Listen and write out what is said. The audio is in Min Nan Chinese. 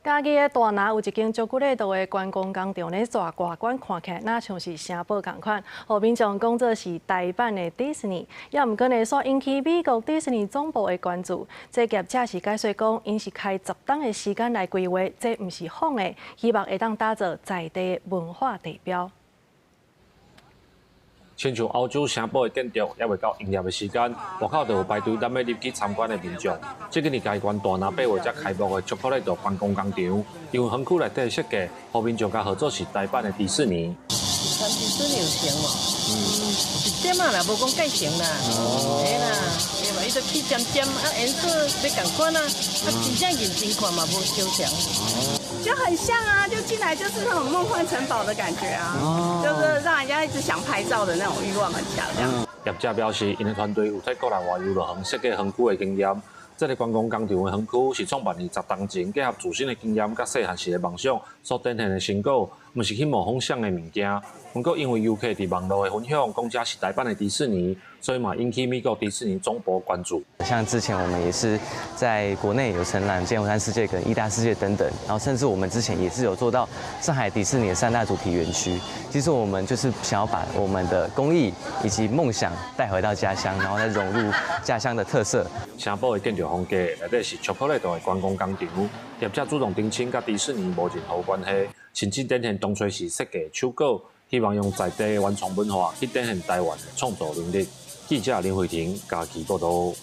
嘉義的大拿有一間朱古力道的觀光工廠咧，外觀看起來若像是城堡仝款，予民眾講做是台版的迪士尼。也毋過呢，煞引起美國迪士尼總部的關注。這業者是解釋講，𪜶是開10冬的時間來規劃，這毋是仿的，希望會當打造在地的文化地標。親像歐洲城堡的建築，猶未到營業的時間，外口就有排隊等欲入去參觀的民眾。這幾年嘉義縣大拿8月才開幕的朱古力道觀光工廠，因為園區內底設計，予民眾共號做是台版的迪士尼。跟迪士尼有像無？嗯，一點仔啦，無講蓋像啦。嘿啦，對吧？伊都起尖尖，啊顏色欲仝款啊，啊真正認真看嘛無相像。就很像啊，就進來就是那種夢幻城堡的感覺啊，就是讓人家一直想拍照的那種慾望很強。這樣。業者表示，𪜶的團隊有佇國內外遊樂園設計園區的經驗。這个觀光工廠的園區是創辦於10冬前，結合自身的經驗佮細漢時的夢想所展現的成果，毋是去模仿啥的物件。毋過因為遊客佇網路的分享，講這是台版的迪士尼，所以嘛引起美國迪士尼總部關注。像之前我們也是在國內有承攬劍湖山世界跟義大世界等等，然後甚至我們之前也是有做到上海迪士尼的三大主題園區。其實我們就是想要把我們的工藝以及夢想帶回到家鄉，然後再融入家鄉的特色。城堡的建築風格內底是朱古力道的觀光工廠，業者主動澄清佮迪士尼無任何關係，甚至展現當初時設計手稿，希望用在地的原創文化去展現台灣的創造能力。記者林慧婷嘉義報道。